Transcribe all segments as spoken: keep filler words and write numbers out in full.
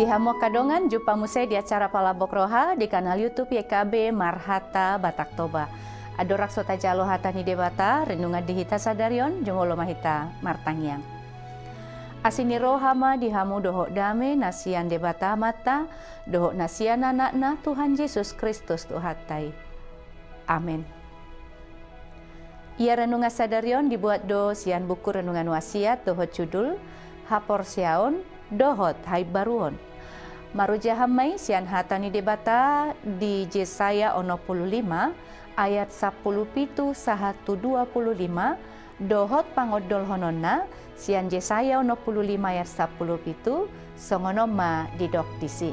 Di hamu angka dongan, jumpa muse di acara Palambok Roha di kanal YouTube Y K B Marhata Batak Toba. Andorang so tajalo hata ni Debata renungan di hita sadari on, jumolo ma hita martangiang. Asi ni roha ma di hamu dohot dame na sian Debata Amanta dohot na sian Anakna Tuhan Jesus Kristus Tuhanta i. Amen. Ia renungan sadari on dibuat do sian buku Renungan Wasiat dohot judul Haporseaon dohot Haimbaruon. Marujahon ma i sian hata ni Debata di Jesaya onom pulu lima ayat sampulu pitu sahat tu dua pulu lima, dohot pangondolhononna sian Jesaya onom pulu lima ayat sampulu pitu, songon on ma didok disi.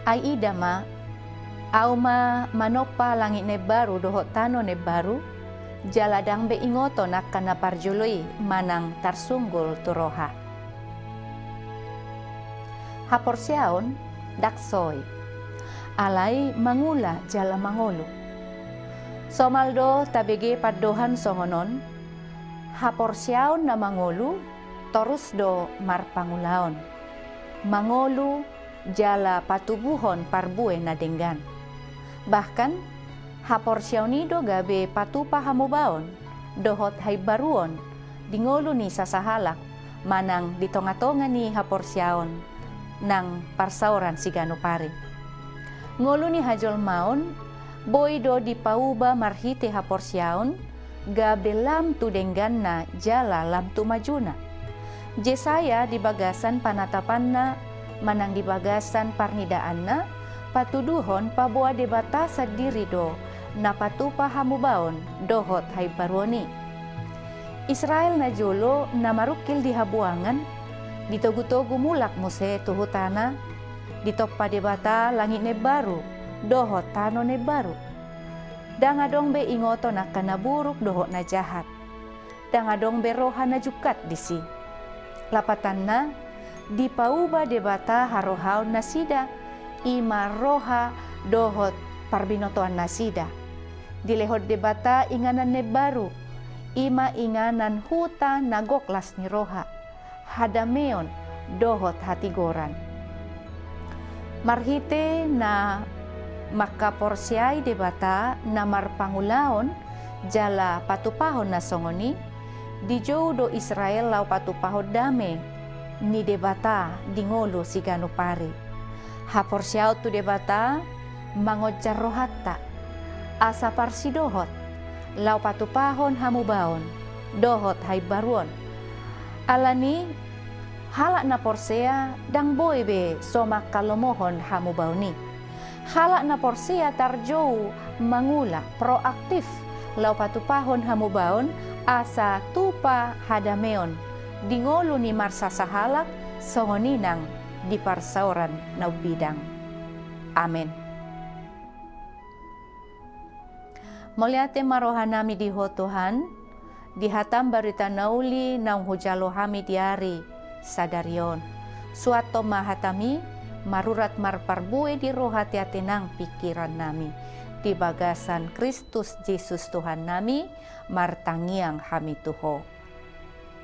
Ai ida ma, Ahu ma manompa langit na imbaru dohot tano na imbaru, jala ndang be ingoton angka na parjolo i manang tarsunggul tu roha. Haporseaon ndang soi, alai mangula jala mangolu. Somal do tabege pandohan songon on, haporseaon na mangolu torus do marpangulaon, mangolu jala patubuhon parbue na denggan. Bahkan, haporseaon i do gabe patupa hamubaon dohot haimbaruon di ngolu ni sasahalak manang di tongatonga ni haporseaon nang parsaoran siganup ari. Ngolu ni hajolmaon boi do dipauba marhite haporseaon, gabe lam tu dengganna jala lam tu majuna. Jesaya di bagasan panatapanna manang di bagasan parnidaanna patuduhon paboa Debata sandiri do na patupa hamubaon dohot haimbaruon i. Israel na jolo na marungkil di habuangan, ditogutogu mulak muse tu hutana, ditompa Debata langit na imbaru dohot tano na imbaru. Ndang adong be ingoton angka na buruk dohot na jahat. Ndang adong be roha na jungkat disi. Lapatanna, dipauba Debata harohaon nasida, i ma roha dohot parbinotoan nasida. Dilehon Debata inganan na imbaru, i ma inganan huta na gok las ni roha, hadameon dohot hatigoran. Marhite na mangkaporseai Debata na marpangulaon jala patupahon na songon i, dijou do Israel laho patupahon dame ni Debata di ngolu siganup ari. Haporseaon tu Debata mangonjar rohanta, asa parsidohot laho patupahon hamubaon dohot haimbaruon. Alani, halak na porsea ndang boi be so mangkalomohon hamubaon i. Halak na porsea tarjou mangula, proaktif, laho patupahon hamubaon asa tupa hadameon di ngolu ni marsasahalak, songon i nang di parsaoran na umbidang. Amen. Mauliate ma rohanami di Ho Tuhan, di hatam barita na uli naung hujalo hami di ari sadari on. Suanhon ma hatami, marurat marparbue di roha, ate-ate nang pingkirannami. Di bagasan Kristus Jesus Tuhannami, martangiang hami tu Ho.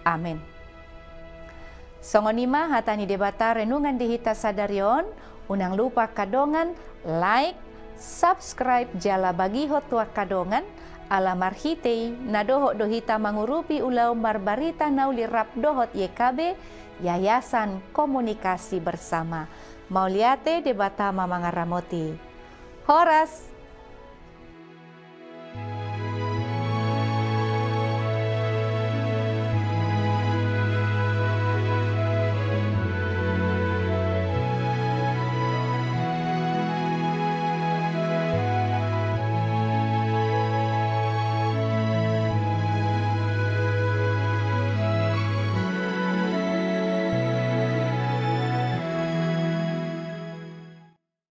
Amen. Songon i ma hata ni Debata renungan di hita sadari on. Unang lupa angka dongan, like, subscribe jala bagihon tu angka dongan, ala marhite i na dohot do hita mangurupi ulaon marbarita na uli rap dohot Y K B, Yayasan Komunikasi Bersama. Mauliate, Debata ma mangaramoti. Horas.